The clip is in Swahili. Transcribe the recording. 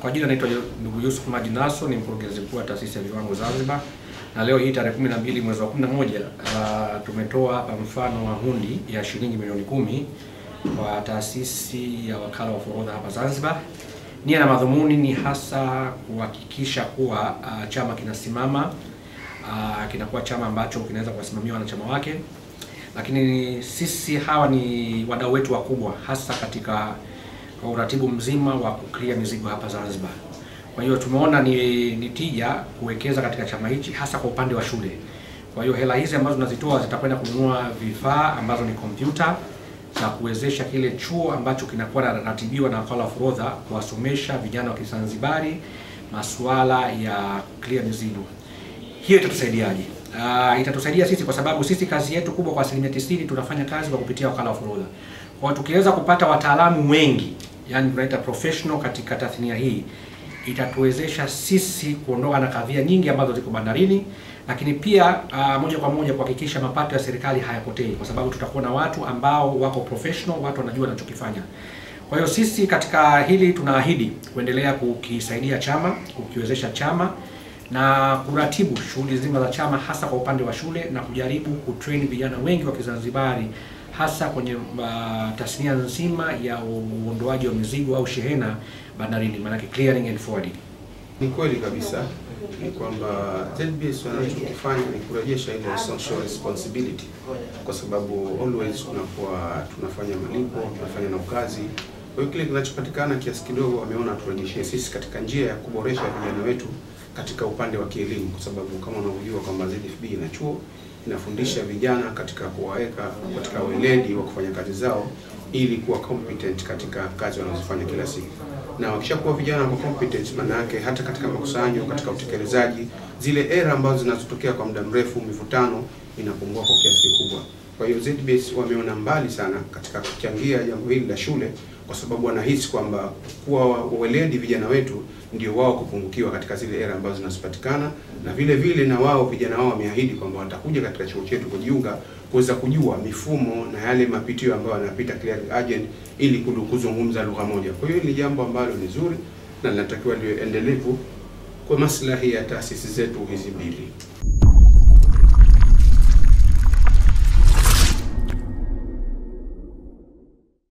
Kwa jina naitwa ndugu Yusuf Majinaso, ni mkurugenzi mkuu wa Taasisi ya Viwango Zanzibar. Na leo hii tarehe 12 mwezi wa 11 tumetoa hapa mfano wa hundi ya shilingi milioni 10 kwa taasisi ya wakala wa forodha hapa Zanzibar. Nia na madhumuni ni hasa kuhakikisha kuwa chama kinasimama, kinakuwa chama ambacho kinaweza kuwasimamia wanachama wake. Lakini sisi hawa ni wadau wetu wakubwa hasa katika uratibu mzima wa kuclear mizigo hapa Zanzibar. Kwa hiyo tumeona ni tija kuwekeza katika chama hichi hasa kwa upande wa shule. Kwa hiyo hela hizi ambazo tunazitoa zitakwenda kununua vifaa ambazo ni kompyuta za kuwezesha kile chuo ambacho kinakuwa kinaratibiwa na wakala wa forodha kuwasomesha vijana wa Kizanzibari masuala ya kuclear mizigo. Hiyo itatusaidiaje? Itatusaidia sisi kwa sababu sisi kazi yetu kubwa kwa 90% tunafanya kazi kwa kupitia wakala wa forodha. Kwa hiyo tukiweza kupata wataalamu wengi, yani tunaita professional katika tasnia hii, itatuwezesha sisi kuondoka na kadhia nyingi ambazo ziko bandarini, lakini pia moja kwa moja kuhakikisha mapato ya serikali hayapotei, kwa sababu tutakuwa na watu ambao wako professional, watu wanajua wanachokifanya. Kwa hiyo sisi katika hili tunaahidi kuendelea kukisaidia chama, kukiwezesha chama na kuratibu shughuli nzima za chama hasa kwa upande wa shule, na kujaribu kutrain vijana wengi wa Kizanzibari hasa kwenye tasnia nzima ya uondoaji wa mizigo au shehena bandarini, maana clearing and forwarding. Ni kweli kabisa ni kwamba ZBS wanachokifanya ni kurejesha ile social responsibility, kwa sababu always tunakuwa tunafanya malipo, tunafanya na ukazi. Kwa hiyo kile kinachopatikana kiasi kidogo wameona turejeshie sisi katika njia ya kuboresha vijana wetu katika upande wa kielimu, kwa sababu kama unavyojua kwamba ZFB ina chuo inafundisha vijana katika kuwaweka katika weledi wa kufanya kazi zao ili kuwa competent katika kazi wanazofanya kila siku. Na wakishakuwa vijana kwa competent, maana yake hata katika makusanyo, katika utekelezaji, zile era ambazo zinazotokea kwa muda mrefu, mivutano inapungua kwa kiasi kikubwa. Kwa hiyo ZBS wameona mbali sana katika kuchangia jambo hili la shule, kwa sababu wanahisi kwamba kuwa weledi vijana wetu ndio wao kupungukiwa katika zile era ambazo zinazopatikana, na vile vile na wao vijana wao wameahidi kwamba watakuja katika chuo chetu kujiunga kuweza kujua mifumo na yale mapitio ambayo wanapita clearing agent ili kuzungumza lugha moja. Kwa hiyo ni jambo ambalo ni zuri na linatakiwa liwe endelevu kwa maslahi ya taasisi zetu hizi mbili.